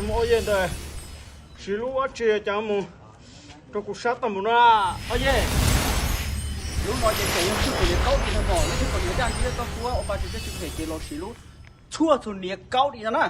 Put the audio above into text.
Mus Ob Yej ntawd, siv lub dab tsi cas mus rau kuv sab tag npaum no Ob Yej? Lub no ces tseem yog tswj phem niam Kaub tis no mog, lub tub kom niam daj ntsib tau tua ua pa tsis teb tswj phem ces los siv lub tshuaj txhuam niam Kaub tis no na.